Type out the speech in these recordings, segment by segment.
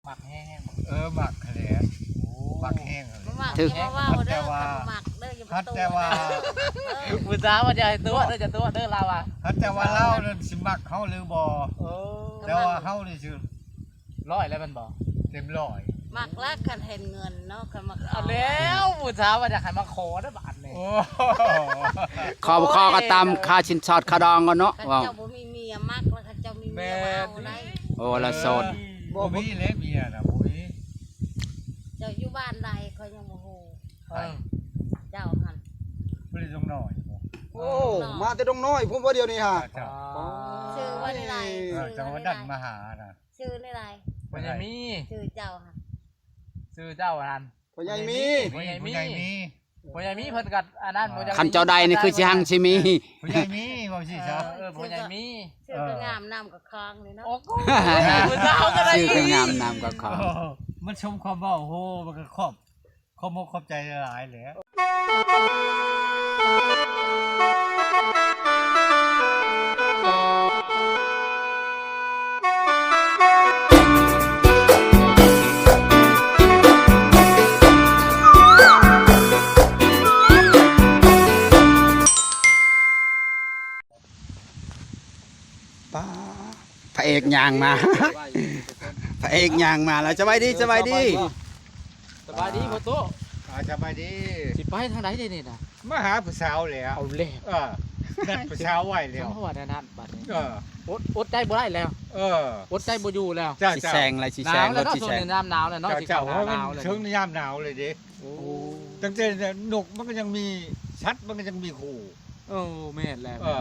ມັກແຮງ ເອີ ມັກຫັ້ນແຫຼະ ໂອ້ ມັກແຮງຫັ້ນແຫຼະ ບໍ່ມັກ ຖືກ ຢ່າມາເວົ້າເດີ ຄັນບໍ່ມັກເດີ ຢ່າມາຕົວະ ຄັນແຕ່ວ່າ ເອີ ຜູ້ສາວວ່າຢ່າໃຫ້ຕົວະເດີ ຢ່າຕົວະເດີ ລາວວ່າ ຄັນແຕ່ວ່າລາວນັ້ນຊິມັກເຮົາຫຼືບໍ່ ເອີ ແຕ່ວ່າເຮົານີ້ຊິ ຮ້ອຍແລ້ວແມ່ນບໍ່ ເຕັມຮ້ອຍ ມັກລະ ຄັນເຫັນເງິນເນາະ ຄັນມັກ ເອົາແລ້ວ ຜູ້ສາວວ່າຢາກໃຫ້ມາຂໍເດີບາດນີ້ ໂອ້ ຂໍບໍ່ຂໍກໍຕາມຄ່າສິນສອດຄ່າດອງກ່ອນເນາະ ຄັນເຈົ້າບໍ່ມີເມຍມັກລະ ຄັນເຈົ້າມີເມຍມາເອົາໄດ້ ໂອ້ ລາວໂສດ ບໍ່ມີແຫຼະເມຍນະ ບໍ່ມີ ເຈົ້າຢູ່ບ້ານໃດ ຂ້ອຍຍັງບໍ່ຮູ້ ໃຜ ເຈົ້າຫັ້ນ ບໍ່ໄດ້ດົງນ້ອຍບໍ ໂອ້ ມາແຕ່ດົງນ້ອຍພຸ້ນບໍ່ ດຽວນີ້ຫາ ເຈົ້າ ອໍ ຊື່ວ່າໃດ ເອີ ຈັ່ງວ່າດັນມາຫານະ ຊື່ແນວໃດ ພໍ່ໃຫຍ່ມີ ຊື່ເຈົ້າຫັ້ນ ຊື່ເຈົ້າຫັ້ນ ພໍ່ໃຫຍ່ມີ ພໍ່ໃຫຍ່ມີ ພໍ່ໃຫຍ່ມີ ພໍ່ໃຫຍ່ມີເພິ່ນກໍອັນນັ້ນ ພໍ່ໃຫຍ່ມີ ຄັນເຈົ້າໃດນີ້ຄືຊິຮັ່ງຊິມີ ພໍ່ໃຫຍ່ມີ ເວົ້າຊີ້ຊະ ເອີ ເອີ ພໍ່ໃຫຍ່ມີ ຊື່ກໍງາມນຳກໍຄອງນີ້ເນາະ ໂອ້ໂຫ ຜູ້ສາວກໍໄດ້ ຊື່ກໍງາມນຳກໍຄອງ ມັນຊົມຄວາມເວົ້າ ໂອ້ ມັນກໍຂອບ ຂອບອົກຂອບໃຈຫຼາຍໆແຫຼະ ປ້າ ພະເອກຍ່າງມາ ພະເອກຍ່າງມາແລ້ວ ສະບາຍດີ ສະບາຍດີ ສະບາຍດີພໍ່ຕູ້ ອ່າ ສະບາຍດີ ຊິໄປທາງໃດເດນີ້ນະ ມາຫາຜູ້ສາວແຫຼະ ເອົາແລ້ວ ເອີ ນັດຜູ້ສາວໄວ້ແລ້ວ ສຳພາວະແນວນັ້ນບາດນີ້ ເອີ ອົດ ອົດໃຈບໍ່ໄດ້ແລ້ວ ເອີ ອົດໃຈບໍ່ຢູ່ແລ້ວ ເຈົ້າ ຊິແຊງແລ້ວ ຊິແຊງ ໜາວແລ້ວເນາະ ລົດຊິແຊງ ຊ່ວງນີ້ຍາມໜາວແລ້ວເນາະ ເຈົ້າ ເຈົ້າ ຊິເຂົ້າໜາວແລ້ວ ເອີ ມັນເຖິງຍາມໜາວເລີຍເດ້ ໂອ້ ຕັ້ງແຕ່ນົກມັນກໍຍັງມີ ສັດມັນກໍຍັງມີຄູ່ ເອີ ແມ່ນແຫຼະ ເອີ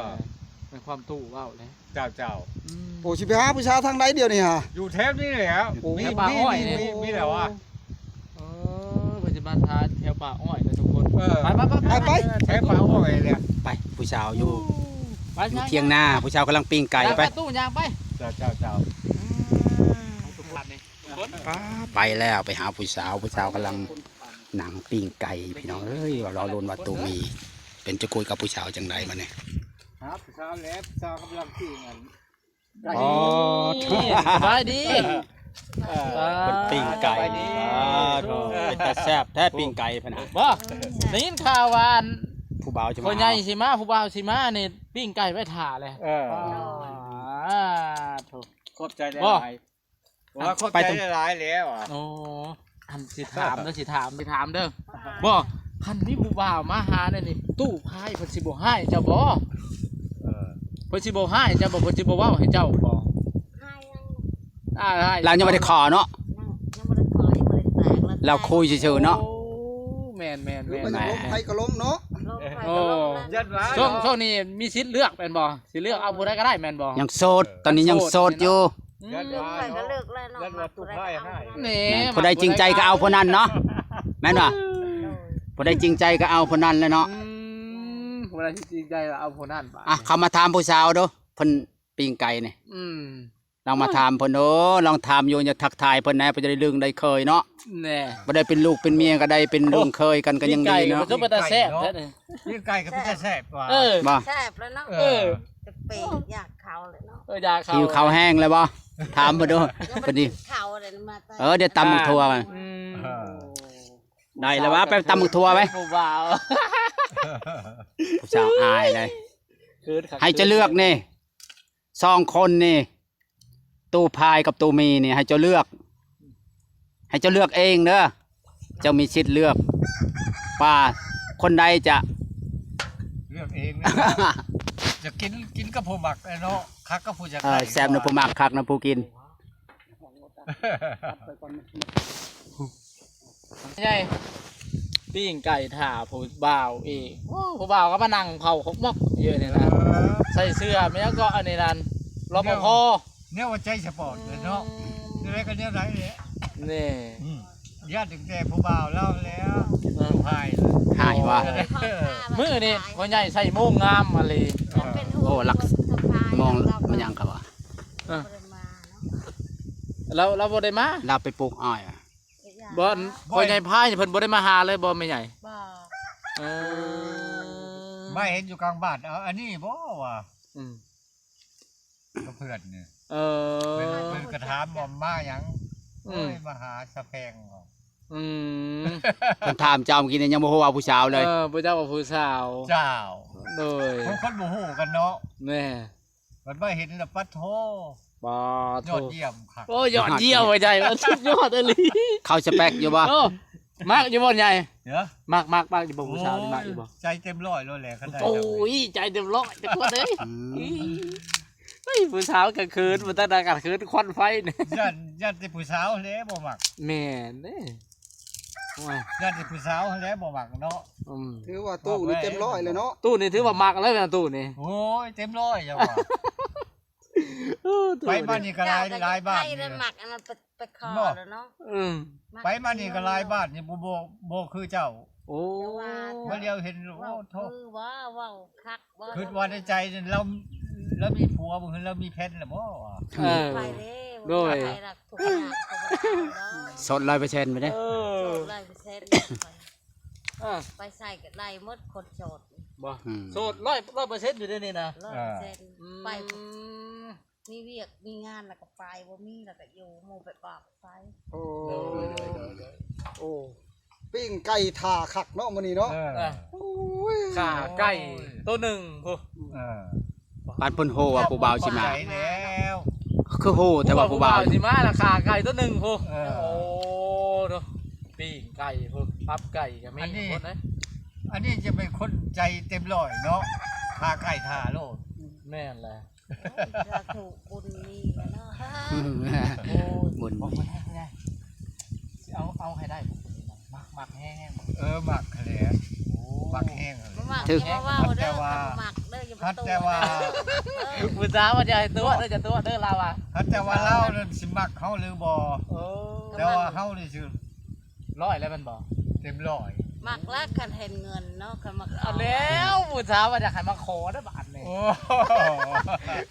ແມ່ນແຫຼະ ແມ່ນຄວາມຕູ້ເວົ້າແຫຼະ ເຈົ້າ ເຈົ້າ ອືມ ໂອ້ ຊິໄປຫາຜູ້ສາວທາງໃດດຽວນີ້ຫາ ຢູ່ແຖວນີ້ແຫຼະ ໂອ້ ມີ ມີ ມີແຫຼະວ່າ ເອີ ເພິ່ນຊິມາທາແຖວປ່າອ້ອຍເດີທຸກຄົນ ເອີ ໄປໆໆ ໄປ ໄປ ແຖວປ່າອ້ອຍແຫຼະ ໄປ ຜູ້ສາວຢູ່ ໄປ ຢູ່ຖຽງນາ ຜູ້ສາວກຳລັງປີ້ງໄກ່ ໄປ ປະຕູຍ່າງໄປ ເຈົ້າ ເຈົ້າ ເຈົ້າ ອືມ ໄປແລ້ວ ໄປຫາຜູ້ສາວ ຜູ້ສາວກຳລັງ ໜັງປີ້ງໄກ່ ພີ່ນ້ອງເອີຍ ລໍລຸ້ນວ່າຕູ້ມີເປັນຈະຄຸຍກັບຜູ້ສາວຈັ່ງໃດບັດນີ້ ຫາຜູ້ສາວແລ້ວ ຜູ້ສາວກຳລັງປີ້ງອັນ ອໍ ສະບາຍດີ ເອີ ເອີ ເພິ່ນປີ້ງໄກ່ ສະບາຍດີ ອໍ ເປັນຕາແຊບແທ້ປີ້ງໄກ່ເພິ່ນນະ ບໍ່ ໄດ້ຍິນຂ່າວວ່າອັນ ຜູ້ບ່າວຊິມາ ພໍ່ໃຫຍ່ຊິມາ ຜູ້ບ່າວຊິມານີ້ປີ້ງໄກ່ໄວ້ຖ້າແລ້ວ ເອີ ອໍ ໂທ້ ຂອບໃຈຫຼາຍໆ ວ່າຂອບໃຈຫຼາຍໆແລ້ວ ໂອ້ ອັນຊິຖາມເດີ ຊິຖາມ ຊິຖາມເດີ ບໍ່ ຄັນມີຜູ້ບ່າວມາຫາແນວນີ້ ຕູ້ພາຍເພິ່ນຊິບໍ່ຮ້າຍເຈົ້າບໍ່ ເອີ ເພິ່ນຊິບໍ່ຮ້າຍເຈົ້າບໍ່ ເພິ່ນຊິບໍ່ເວົ້າໃຫ້ເຈົ້າບໍ່ ຮ້າຍຍັງ ອ້າຍ ລາວຍັງບໍ່ໄດ້ຂໍເນາະ ຍັງ ຍັງບໍ່ໄດ້ຂໍ ຍັງບໍ່ໄດ້ແຕກ ລາວຄຸຍຊື່ໆເນາະ ໂອ້ ແມ່ນໆໆ ລົມໃຜກໍລົມເນາະ ລົມໃຜກໍລົມ ໂອ້ ຢ້ານວ່າ ຊ່ວງ ຊ່ວງນີ້ມີສິດເລືອກແມ່ນບໍ່ ຊິເລືອກເອົາຜູ້ໃດກໍໄດ້ແມ່ນບໍ່ ຍັງໂສດ ຕອນນີ້ຍັງໂສດຢູ່ ອືມ ເລືອກໄດ້ກໍເລືອກແລ້ວເນາະ ເລືອກວ່າຕູ້ພາຍໃຫ້ ນີ້ ຜູ້ໃດຈິງໃຈກໍເອົາຜູ້ນັ້ນເນາະ ແມ່ນບໍ່ ໂດຍ ຜູ້ໃດຈິງໃຈກໍເອົາຜູ້ນັ້ນແຫຼະເນາະ ອືມ ຜູ້ໃດຈິງໃຈກໍເອົາຜູ້ນັ້ນບາດ ອ່ະ ເຂົ້າມາຖາມຜູ້ສາວດູ ເພິ່ນປີ້ງໄກ່ນີ້ ອືມ ລອງມາຖາມເພິ່ນດູ ລອງຖາມຢູ່ ຢາກທັກທາຍເພິ່ນແດ່ ເພິ່ນຈະໄດ້ລຶ້ງໄດ້ເຄີຍເນາະ ແນ່ ບໍ່ໄດ້ເປັນລູກເປັນເມຍກໍໄດ້ເປັນລຶ້ງເຄີຍກັນກໍຍັງດີເນາະ ປີ້ງໄກ່ກໍເປັນຕາແຊບແທ້ ປີ້ງໄກ່ກໍເປັນຕາແຊບວ່າ ແຊບ ແຊບແລ້ວເນາະ ເອີ ເອີ ຈະເປນຢາກເຂົ້າແລ້ວເນາະ ເອີ ຢາກເຂົ້າ ຫິວເຂົ້າແຮງແລ້ວບໍ່ ຖາມເພິ່ນດູ ເພິ່ນນີ້ ເຂົ້າແລ້ວມາແຕ່ ເອີ ດຽວຕຳໝາກຖົ່ວ ອືມ ເອີ ໄດ້ແລ້ວວ່າ ໄປຕຳໝາກຖົ່ວໄປ ຜູ້ບ່າວ ຜູ້ສາວອາຍເລີຍ ຄືຄັກ ໃຫ້ເຈົ້າເລືອກນີ້ ສອງຄົນນີ້ ຕູ້ພາຍກັບຕູ້ມີນີ້ ໃຫ້ເຈົ້າເລືອກ ໃຫ້ເຈົ້າເລືອກເອງເດີ ເຈົ້າມີສິດເລືອກວ່າຄົນໃດຈະ ເລືອກເອງເລີຍ ຈະກິນ ກິນກັບຜູ້ມັກເນາະ ຄັກກັບຜູ້ຢາກ ເອີ ໄດ້ ແຊບນຳຜູ້ມັກ ຄັກນຳຜູ້ກິນ ໃຫຍ່ ປີ້ງໄກ່ຖ້າຜູ້ບ່າວອີກ ໂອ້ ຜູ້ບ່າວກໍມານັ່ງເຝົ້າຄົກໝົກຢູ່ນີ້ນະ ເອີ ໃສ່ເສື້ອແມ່ນຫຍັງເກາະ ອັນນີ້ນັ້ນ ລປພ ແນວວ່າໃຈສະປອດເລີຍເນາະ ອືມ ແນວໃດກໍແນວໃດແຫຼະ ນີ້ ອືມ ຢ້ານຕັ້ງແຕ່ຜູ້ບ່າວລາວແລ້ວ ເອີ ຜູ້ພາຍ ຫາຍວ່າ ເອີ ມື້ນີ້ພໍ່ໃຫຍ່ໃສ່ໂມ່ງງາມມາເລີຍ ເອີ ໂອ້ ລັກ ໂມ່ງມັນຫຍັງກໍວ່າ ເອີ ລາວ ລາວບໍ່ໄດ້ມາ ລາວໄປປູກອ້ອຍ ບໍ່ ພໍ່ໃຫຍ່ພາຍເພິ່ນບໍ່ໄດ້ມາຫາເລີຍບໍ່ແມ່ໃຫຍ່ ບໍ່ ເອີ ມາເຫັນຢູ່ກາງບ້ານ ເອົາອັນນີ້ບໍ່ວ່າ ອືມ ກັບເພື່ອນນີ້ ເອີ ເພິ່ນ ເພິ່ນກໍຖາມວ່າມາຫຍັງ ອືມ ໂອ້ຍ ມາຫາສະແພງ ອືມ ເພິ່ນຖາມເຈົ້າເມື່ອກີ້ນີ້ ຍັງບໍ່ຮູ້ວ່າຜູ້ສາວເລີຍ. ເອີ ບໍ່ຈັກວ່າຜູ້ສາວ. ເຈົ້າ ໂດຍ ຄົນ ຄົນບໍ່ຮູ້ກັນເນາະ. ແມ່ ບັດມາເຫັນລະ ປະໂທ ປະໂທ ຍອດຢ້ຽມຄັກ. ໂອ້ ຍອດຢ້ຽມວ່າໃຫຍ່ ສຸດຍອດອີ່ຫຼີ. ເຂົ້າສະເປັກຢູ່ບໍ່? ໂອ້ ມັກຢູ່ບໍ່ໃຫຍ່? ເອີ ມັກ ມັກ ມັກຢູ່ບໍ່? ຜູ້ສາວນີ້ມັກຢູ່ບໍ່? ໂອ້ຍ ໃຈເຕັມຮ້ອຍໂລດແຫຼະ ຄັນໄດ້. ໂອ້ຍ ໃຈເຕັມຮ້ອຍ ແຕ່ຄົນເອີຍ. ອືມ ເຮີ້ຍ ຜູ້ສາວກໍເຂີນ ບໍ່ທັນໄດ້ກໍເຂີນຄວັນໄຟນີ້. ຢ້ານ ຢ້ານແຕ່ຜູ້ສາວແຫຼະບໍ່ມັກ. ແມ່ນເດ້. ໂອ້ຍ ຢ້ານແຕ່ຜູ້ສາວຫັ້ນແຫຼະບໍ່ມັກເນາະ. ອືມ ຖືວ່າຕູ້ນີ້ເຕັມຮ້ອຍເລີຍເນາະ. ຕູ້ນີ້ຖືວ່າມັກແລ້ວນະ ຕູ້ນີ້. ໂອ້ຍ ເຕັມຮ້ອຍຈັ່ງວ່າ. ໂອ້ ຕູ້ນີ້ ໄປມານີ້ກໍຫຼາຍ ຫຼາຍບ້ານນີ້ ມັກອັນນັ້ນ ໄປຂໍແລ້ວເນາະ. ອືມ ໄປມານີ້ກໍຫຼາຍບ້ານນີ້ ບໍ່ ບໍ່ ບໍ່ຄືເຈົ້າ. ໂອ້ ມາຫຼຽວເຫັນ ໂອ້ ໂທ້ ຄືວ່າເວົ້າຄັກ. ຄິດວ່າໃນໃຈນັ້ນ ລາວ ລາວມີຜົວບໍ່ ຫຼືລາວມີແຟນແລ້ວບໍ່? ເອີ ໂດຍ ໂສດຮ້ອຍເປີເຊັນໄປເດ້. ເອີ ໂສດຮ້ອຍເປີເຊັນ ເອີ ໄປໃສກໍໄດ້ໝົດ ຄົນໂສດ. ບໍ່ ອືມ ໂສດຮ້ອຍ ຮ້ອຍເປີເຊັນຢູ່ໃນນີ້ນະ. ຮ້ອຍເປີເຊັນ ອືມ ໄປ ມີວຽກມີງານແລ້ວກໍໄປ ບໍ່ມີແລ້ວກໍຢູ່ ໝູ່ໄປບອກໄປ. ໂອ້ ໂດຍ ໂດຍ ໂດຍ ໂດຍ. ໂອ້ ປີ້ງໄກ່ຖ້າຄັກເນາະມື້ນີ້ເນາະ. ເອີ ໂອ້ຍ ຂ້າໄກ່ໂຕໜຶ່ງພຸ້ນ. ເອີ ປານເພິ່ນຮູ້ວ່າຜູ້ບ່າວຊິມາ. ແລ້ວ ຄືຮູ້ແຕ່ວ່າຜູ້ບ່າວຊິມາລະ ຂ້າໄກ່ໂຕໜຶ່ງພຸ້ນ. ເອີ ໂອ້ ໂດ ປີ້ງໄກ່ພຸ້ນ ຕັບໄກ່ກໍມີ. ອັນນີ້ ພຸ້ນເດ້ ອັນນີ້ຈະເປັນຄົນໃຈເຕັມຮ້ອຍເນາະ ຂ້າໄກ່ຖ້າໂລດ. ແມ່ນແຫຼະ. ໂອ້ຍ ສາທຸ ບຸນມີແລ້ວເນາະ. ໂອ້ຍ ບຸນມີ ເອົາ ເອົາໃຫ້ໄດ້ ມັກ ມັກແຮງໆ. ເອີ ມັກຫັ້ນແຫຼະ. ໂອ້ ມັກແຮງຫັ້ນແຫຼະ. ບໍ່ມັກ ຖືກ ຢ່າມາເວົ້າເດີ. ຄັນບໍ່ມັກເດີ ຢ່າມາຕົວະເດີ. ເອີ ຜູ້ສາວວ່າຢ່າໃຫ້ຕົວະເດີ ຢ່າຕົວະເດີ ລາວວ່າ. ຄັນແຕ່ວ່າລາວນັ້ນຊິມັກເຮົາຫຼືບໍ່? ເອີ ແຕ່ວ່າເຮົານີ້ຊິ ຮ້ອຍແລ້ວແມ່ນບໍ່? ເຕັມຮ້ອຍ. ມັກລະ ຄັນເຫັນເງິນເນາະ ຄັນມັກເອົາ. ເອົາແລ້ວ ຜູ້ສາວວ່າຢາກໃຫ້ມາຂໍເດີບາດນີ້. ໂອ້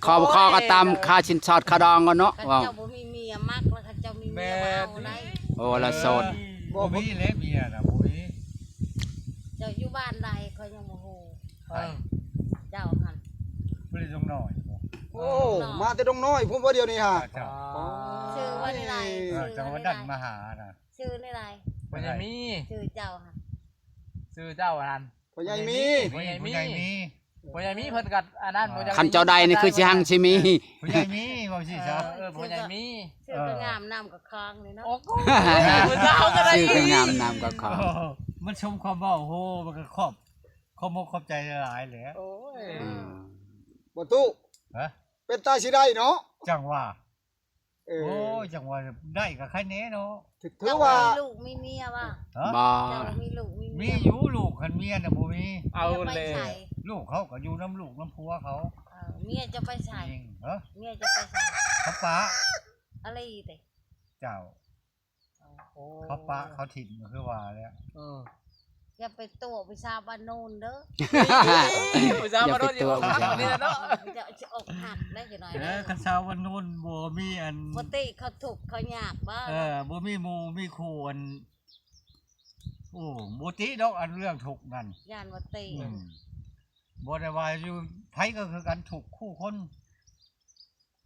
ຂໍບໍ່ຂໍກໍຕາມຄ່າສິນສອດຄ່າດອງກ່ອນເນາະ. ຄັນເຈົ້າບໍ່ມີເມຍມັກລະ ຄັນເຈົ້າມີເມຍມາເອົາໄດ້. ໂອ້ ລະໂສດ. ບໍ່ມີແຫຼະເມຍນະ ບໍ່ມີ. ເຈົ້າຢູ່ບ້ານໃດ ຂ້ອຍຍັງບໍ່ຮູ້. ໃຜ? ເຈົ້າຫັ້ນ ບໍ່ໄດ້ດົງນ້ອຍບໍ່? ໂອ້ ມາແຕ່ດົງນ້ອຍພຸ້ນບໍ່ ດຽວນີ້ຫາ. ເຈົ້າ ຊື່ວ່າແນວໃດ? ເອີ ຈັ່ງວ່າດັນມາຫານະ. ຊື່ແນວໃດ? ພໍ່ໃຫຍ່ມີ. ຊື່ເຈົ້າຫັ້ນ? ຊື່ເຈົ້າຫັ້ນ? ພໍ່ໃຫຍ່ມີ. ພໍ່ໃຫຍ່ມີ ພໍ່ໃຫຍ່ມີ. ພໍ່ໃຫຍ່ມີເພິ່ນກໍອັນນັ້ນ. ຄັນເຈົ້າໄດ້ນີ້ຄືຊິຮັ່ງຊິມີ. ພໍ່ໃຫຍ່ມີ ເວົ້າຊີ້ຊະ. ເອີ ເອີ ພໍ່ໃຫຍ່ມີ. ຊື່ກໍງາມນຳກໍຄອງນີ້ເນາະ. ໂອ້ໂຫ ຜູ້ສາວກໍໄດ້. ຊື່ກໍງາມນຳກໍຄອງ. ໂອ້ ມັນຊົມຄວາມເວົ້າ. ໂອ້ ມັນກໍຂອບ ຂອບອົກຂອບໃຈຫຼາຍໆແຫຼະ. ໂອ້ຍ ອືມ ບໍ່ຕູ້. ຮະ? ເປັນຕາຊິໄດ້ເນາະ. ຈັ່ງວ່າ. ເອີ ໂອ້ຍ ຈັ່ງວ່າໄດ້ກໍໃຄແນ່ເນາະ. ຖື ຖືວ່າມີລູກມີເມຍບໍ່? ຮະ? ບໍ່ ເຈົ້າມີລູກມີເມຍ. ມີຢູ່ ລູກ ຄັນເມຍນະບໍ່ມີ. ເອົາແລ້ວ ລູກເຂົາກໍຢູ່ນຳລູກນຳຜົວເຂົາ. ເອີ ເມຍຈະໄປໃສ? ຮະ? ເມຍຈະໄປໃສ? ເຂົາປະ. ອາລີຕິ? ເຈົ້າ. ໂອ້ ເຂົາປະເຂົາຖິ້ມ ຄືວ່າແຫຼະ. ເອີ ຢ່າໄປຕົວະຜູ້ສາວບ້ານໂນ້ນເດີ. ຜູ້ສາວບ້ານໂນ້ນ ຢ່າໄປຕົວະຜູ້ສາວນີ້ເນາະ. ເຈົ້າຊິອົກຫັກໄດ້ຈັກໜ້ອຍ. ເອີ ຄັນສາວບ້ານໂນ້ນບໍ່ມີອັນ ບໍ່ຕິເຂົາທຸກເຂົາຍາກບໍ່? ເອີ ບໍ່ມີໝູ່ມີຄູ່ອັນ. ໂອ້ ບໍ່ຕິດອກ ອັນເລື່ອງທຸກນັ້ນ. ຢ້ານບໍ່ຕິ. ອືມ ບໍ່ໄດ້ວ່າຢູ່ ໃຜກໍຄືກັນ ທຸກຄູ່ຄົນ.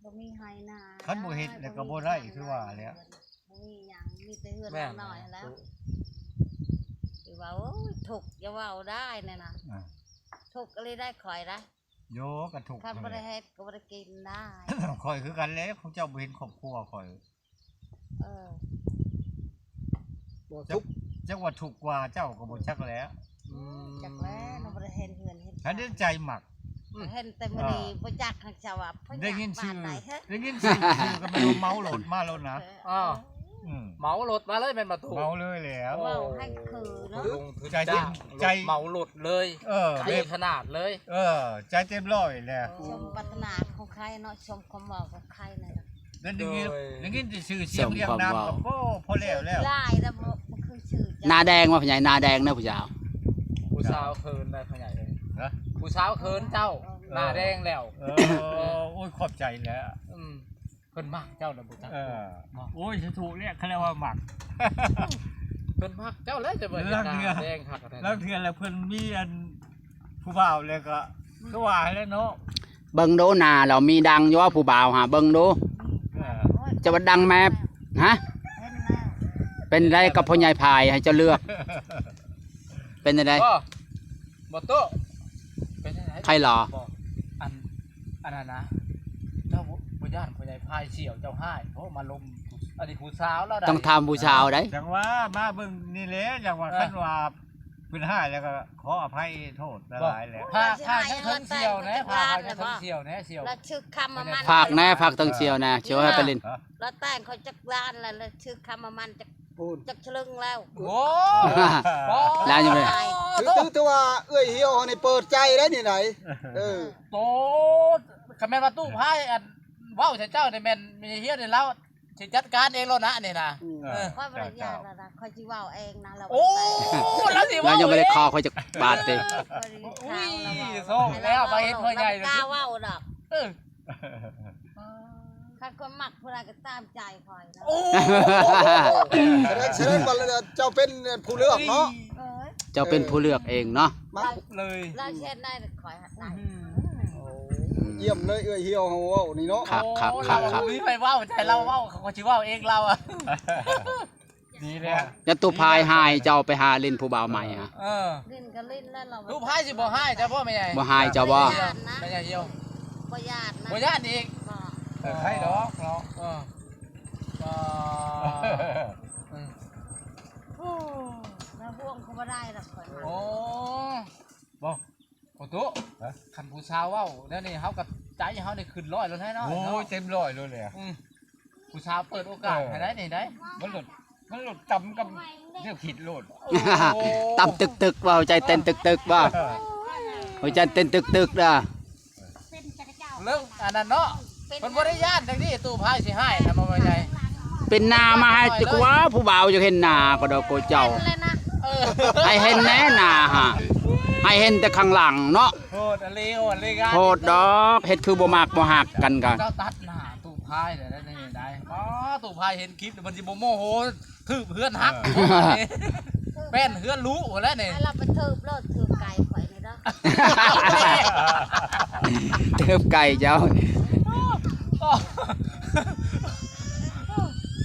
ບໍ່ມີໄຮ່ນາ ຄັນບໍ່ເຮັດແລ້ວກໍບໍ່ໄດ້ ຄືວ່າແຫຼະ. ບໍ່ມີຫຍັງ ມີແຕ່ເຮືອນຫຼັງນ້ອຍຫັ້ນແຫຼະ. ຄືວ່າ ໂອ້ຍ ທຸກ ຢ່າເວົ້າໄດ້ນັ້ນນະ. ອ່າ ທຸກອີ່ຫຼີໄດ໋ຂ້ອຍນະ. ໂຢ ກໍທຸກ ຄັນບໍ່ໄດ້ເຮັດກໍບໍ່ໄດ້ກິນໄດ້. ຂ້ອຍຄືກັນແຫຼະ ຂອງເຈົ້າບໍ່ເຫັນຄອບຄົວຂ້ອຍ. ເອີ ບໍ່ ຈັກ ທຸກ ຈັກວ່າທຸກກວ່າເຈົ້າກໍບໍ່ຈັກແຫຼະ. ອືມ ຈັກແຫຼະ ເຮົາບໍ່ໄດ້ເຫັນເຮືອນເຫັນ ຄັນໃຈມັກ. ອືມ ເຫັນແຕ່ມື້ນີ້ ເອີ ບໍ່ຈັກ ຫາກຈະວ່າໄດ້ຍິນຊື່ ໄດ້ຍິນຊື່ ຊື່ກໍແມ່ນວ່າເມົາລົດມາໂລດນະ. ເອີ ເອີ ອືມ ເມົາລົດມາເລີຍແມ່ນບໍ່ຕູ້? ເມົາເລີຍແຫຼະ. ເວົ້າໃຫ້ຄືເນາະ ໃຈເປັນ ໃຈເມົາລົດເລີຍ. ເອີ ໃຈຂະໜາດເລີຍ. ເອີ ໃຈເຕັມຮ້ອຍແຫຼະ. ສົມປາດຖະໜາຂອງໃຄເນາະ ສົມຄວາມເວົ້າຂອງໃຄນັ້ນນະ. ໄດ້ຍິນ ໄດ້ຍິນແຕ່ຊື່ສຽງລຽງນາມກໍພໍແລ້ວແລ້ວ. ຫຼາຍແລ້ວ ບໍ່ ບໍ່ຄືຊື່. ໜ້າແດງວ່າ ພໍ່ໃຫຍ່ ໜ້າແດງເດີຜູ້ສາວ. ຜູ້ສາວເຂີນໄດ໋ພໍ່ໃຫຍ່ເອີຍ. ຮະ? ຜູ້ສາວເຂີນເຈົ້າ. ເອີ ໜ້າແດງແລ້ວ. ເອີ ໂອ້ຍ ຂອບໃຈແຫຼະ. ອືມ ເພິ່ນມັກເຈົ້າແລ້ວບໍ່ຈັກ. ເອີ ໂອ້ຍ ສາທຸແຫຼະ ຄັນວ່າມັກ. ເພິ່ນມັກເຈົ້າແລ້ວ ຈະບໍ່ເຮັດໜ້າແດງຄັກ. ລາງເທື່ອລະເພິ່ນມີອັນ ຜູ້ບ່າວແລ້ວກໍຄືວ່າແຫຼະເນາະ. ເບິ່ງດູໜ້າລາວມີດັງຢູ່ບໍ່ ຜູ້ບ່າວຫາເບິ່ງດູ. ເອີ ຈະວ່າດັງແມບ ຮະ? ເປັນໃດກັບພໍ່ໃຫຍ່ພາຍໃຫ້ເຈົ້າເລືອກ ເປັນໃດ? ບໍ່ ບໍ່ໂຕະ ເປັນໃດ? ໃຜຫຼໍ? ບໍ່ ອັນ ອັນນັ້ນນະ ເຈົ້າບໍ່ ບໍ່ຢ້ານພໍ່ໃຫຍ່ພາຍສ່ຽວເຈົ້າຮ້າຍ ເພາະມາລົມ ອັນນີ້ຜູ້ສາວລາວໃດ ຕ້ອງຖາມຜູ້ສາວໃດ. ຈັ່ງວ່າມາເບິ່ງນີ້ແຫຼະ ຈັ່ງວ່າ ເອີ ຄັນວ່າເພິ່ນຮ້າຍແລ້ວກໍຂໍອະໄພໂທດຫຼາຍໆແຫຼະ. ພາ ພາກຍັງເຖິງສ່ຽວແດ່ ພາກຍັງເຖິງສ່ຽວແດ່ ສ່ຽວ ລະຊຶກຄຳມາມັນ ພາກແດ່ ພາກເຖິງສ່ຽວແດ່ ສ່ຽວໃຫ້ໄປຫຼິ້ນ ລະແຕ່ງຂ້ອຍຈັກລ້ານລະ ລະຊຶກຄຳມາມັນຈັກ ໂອ້ ຈັກສະເລິງແລ້ວ. ໂອ້ ແລ້ວຍັງບໍ່ໄດ້ ຖື ຖື ຖືວ່າເອື້ອຍຫ່ຽວເຮົານີ້ເປີດໃຈໄດ້ນີ້ໃດ. ເອີ ໂຕ ຄັນແມ່ນວ່າຕູ້ພາຍອັນເວົ້າໃສ່ເຈົ້ານີ້ແມ່ນແມ່ຫ່ຽວນີ້ລາວຊິຈັດການເອງໂລດນະນີ້ນະ. ອືມ ເອີ ຂ້ອຍບໍ່ໄດ້ຢ້ານແລ້ວນະ ຂ້ອຍຊິເວົ້າເອງນະ. ລາວ ໂອ້ ລາວຊິເວົ້າ ລາວຍັງບໍ່ໄດ້ຂໍຂ້ອຍຈັກບາດຕິ. ໂອ້ຍ ໂຊກແລ້ວ ມາເຫັນພໍ່ໃຫຍ່ ລາວບໍ່ກ້າເວົ້າດອກ. ເອີ ຄັນຄົນມັກຜູ້ໃດກໍຕາມໃຈຂ້ອຍເນາະ. ໂອ້ ສະແດງ ສະແດງວ່າເຈົ້າເປັນຜູ້ເລືອກເນາະ. ເອີ ເຈົ້າເປັນຜູ້ເລືອກເອງເນາະ ມັກເລີຍ ລາວເຮັດໄດ້ຂ້ອຍຮັກໄດ້. ອືມ ໂອ້ ຢ້ຽມເລີຍເອື້ອຍຫ່ຽວເຮົາເວົ້ານີ້ເນາະ. ຄັກໆໆໆ ໂອ້ ບໍ່ມີໃຜເວົ້າ ໃຈລາວເວົ້າ ເຂົາຊິເວົ້າເອງລາວອະ. ດີແລ້ວ ແລ້ວຕູ້ພາຍຮ້າຍເຈົ້າໄປຫາຫຼິ້ນຜູ້ບ່າວໃໝ່ຫະ. ເອີ ຫຼິ້ນກໍຫຼິ້ນແລ້ວລະ. ຕູ້ພາຍຊິບໍ່ຮ້າຍເຈົ້າບໍ່ແມ່ໃຫຍ່? ບໍ່ຮ້າຍເຈົ້າບໍ່? ແມ່ໃຫຍ່ ແມ່ໃຫຍ່ຫ່ຽວ ບໍ່ຢ້ານນະ ບໍ່ຢ້ານອີກ. ບໍ່ ເອີ ໃຄດອກເນາະ. ເອີ ກໍ ອືມ ໂອ້ ລະຫ່ວງກໍບໍ່ໄດ້ດອກຂ້ອຍ. ໂອ້ ບໍ່ ໂອໂຕະ ຮະ ຄັນຜູ້ສາວເວົ້າແນວນີ້ ເຮົາກໍໃຈເຮົານີ້ຂຶ້ນຮ້ອຍແລ້ວແທ້ເນາະ. ໂອ້ຍ ເນາະ ເຕັມຮ້ອຍໂລດແຫຼະ. ອືມ ຜູ້ສາວເປີດໂອກາດໃຫ້ໄດ້ນີ້ໄດ໋. ມັນໂລດ ມັນໂລດຕຳກັບແນວຄິດໂລດ. ໂອ້ ຕຳຕຶກໆ ບໍ່ ໃຈເຕັ້ນຕຶກໆ ບໍ່. ເອີ ຫົວໃຈເຕັ້ນຕຶກໆ ເດີ້. ເລື່ອງອັນນັ້ນເນາະ ເພິ່ນບໍ່ໄດ້ຢ້ານຈັ່ງນີ້ ຕູ້ພາຍຊິຮ້າຍນະ ບໍ່ວ່າໃຫຍ່. ເປັນໜ້າມາໃຫ້ ຈະວ່າຜູ້ບ່າວຢາກເຫັນໜ້າກໍດອກໂກເຈົ້າ. ເອີ ໃຫ້ເຫັນແດ່ໜ້າຫະ ໃຫ້ເຫັນແຕ່ຂ້າງຫຼັງເນາະ. ໂພດອະລີ ໂອລິກາ ໂພດດອກ ເຮັດຄືບໍ່ມັກບໍ່ຮັກກັນກະ. ເຈົ້າຕັດໜ້າຕູ້ພາຍໄດ້ ໄດ້ ໄດ້. ອໍ ຕູ້ພາຍເຫັນຄລິບມັນຊິບໍ່ໂມໂຫ ຖືບເຮືອນຫັກ ເອີ ແປ້ນເຮືອນຫຼຸພຸ້ນແຫຼະນີ້. ໃຫ້ລາວໄປຖືບໂລດ ຖືບໄກ່ຂ້ອຍນີ້ເດີ ຖືບໄກ່ເຈົ້າ. ໂອ້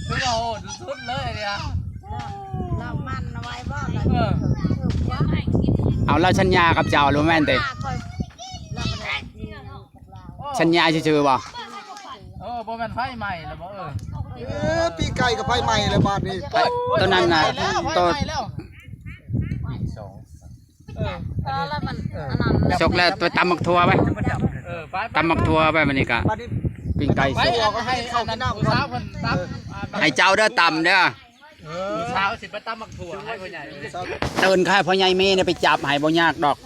ຖືວ່າໂຫດສຸດເລີຍນີ້ນະ. ລາວໝັ່ນເອົາໄວ້ບໍ່ ລາວ ເອີ ຖືບ ຖືບບໍ່. ເອົາ ລາວສັນຍາກັບເຈົ້າ ຫຼືແມ່ນຕິ? ສັນຍາຊື່ໆບໍ່? ເອີ ບໍ່ແມ່ນໄຟໄໝ້ແລ້ວບໍ່? ເອີ ເອີ ປີກໄກ່ກໍໄຟໄໝ້ແລ້ວບາດນີ້. ໂອ້ຍ ໂຕນັ້ນນະ ໄຟໄໝ້ແລ້ວ ໂຕ ໄຟໄໝ້ແລ້ວ ປີສອງ. ເອີ ເອີ ແລ້ວມັນ ເອີ ອັນນັ້ນ ສົກແລ້ວ ໄປຕຳໝາກຖົ່ວໄປ. ເອີ ໄປ ໄປ ຕຳໝາກຖົ່ວໄປ ບາດນີ້ກະ ບາດນີ້ ປີ້ງໄກ່ສຸກ ໃຫ້ ໃຫ້ອັນນັ້ນ ຜູ້ສາວເພິ່ນຕຳ ໃຫ້ເຈົ້າເດີ ຕຳເດີ. ເອີ ຜູ້ສາວຊິໄປຕຳໝາກຖົ່ວໃຫ້ພໍ່ໃຫຍ່. ເຕີນໃຫ້ພໍ່ໃຫຍ່ເມໄປຈັບໃຫ້ ບໍ່ຍາກດອກ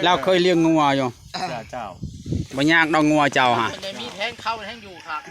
ລາວເຄີຍລ້ຽງງົວຢູ່. ເຈົ້າ ເຈົ້າ ບໍ່ຍາກດອກ ງົວເຈົ້າຫະ ພໍ່ໃຫຍ່ມີແທງເຂົ້າແທງຢູ່ຄັກ.